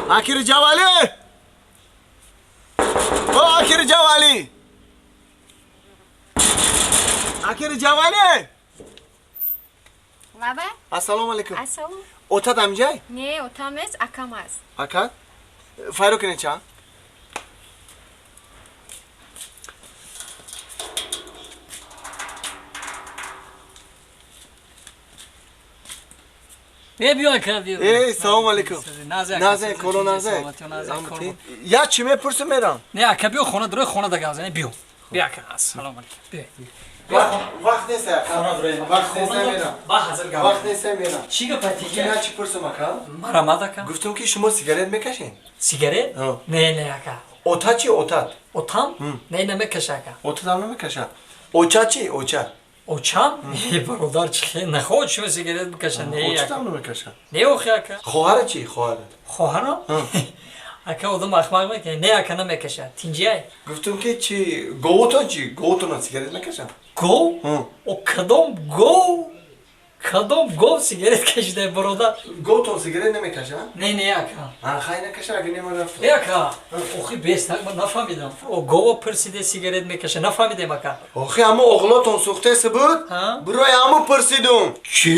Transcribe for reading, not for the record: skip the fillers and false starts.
Аки Раҷабалӣ! О, аки Раҷабалӣ! Аки Раҷабалӣ! Лаба? Ассалому алайкум. Ассалом. Отат амҷай? Не, отам нест, акам аст. Ака? Файро кунед ча? Не биё ака, биё. Эй, салому алайкум. Назе, Назе, коло назе. Я чӣ мепурсам мерам? Не ака, биё хона, дурои хона да гап занем, биё. Биё ака, ассалому алайкум. Биё. Вақт нест ака. Вақт нест мерам. Ба ҳазир гап. Вақт нест мерам. Чӣ гап Гуфтам айтига? я чӣ пурсам ака? Марамад ака. Гуфтам ки шумо сигарет мекашед? Сигарет? Ҳа. Не, не ака. Отат чӣ отат? Отам? Не, намекаша ака. Отатам намекашад. Оча чӣ? Оча. Очам? Не, бародар, чӣ хел нахоҳад шумо сигарет бикаша? Не ака. Очатам намекашад. Не охи ака. Хоҳара чӣ? Хоҳара. Хоҳарам? Ака, одам ахмақ мекунад. Не ака, намекашад. Тинҷиай. Гуфтам ки чӣ говотон чӣ? Говотонам сигарет мекашанд? Гов? О, кадом гов? Кадом гов сигарет кашида, бародар? Говтон сигарет намекашанд? Не, не ака. А, хай накаша, агар не ман рафтам. Не ака, охи бес, ман нафаҳмидам. О, гова пурсиде сигарет мекаша, нафаҳмидем ака. Охи ҳамо оғлотон сӯхтеси буд? Ҳа? Бирои ҳамо пурсидум. Чӣ?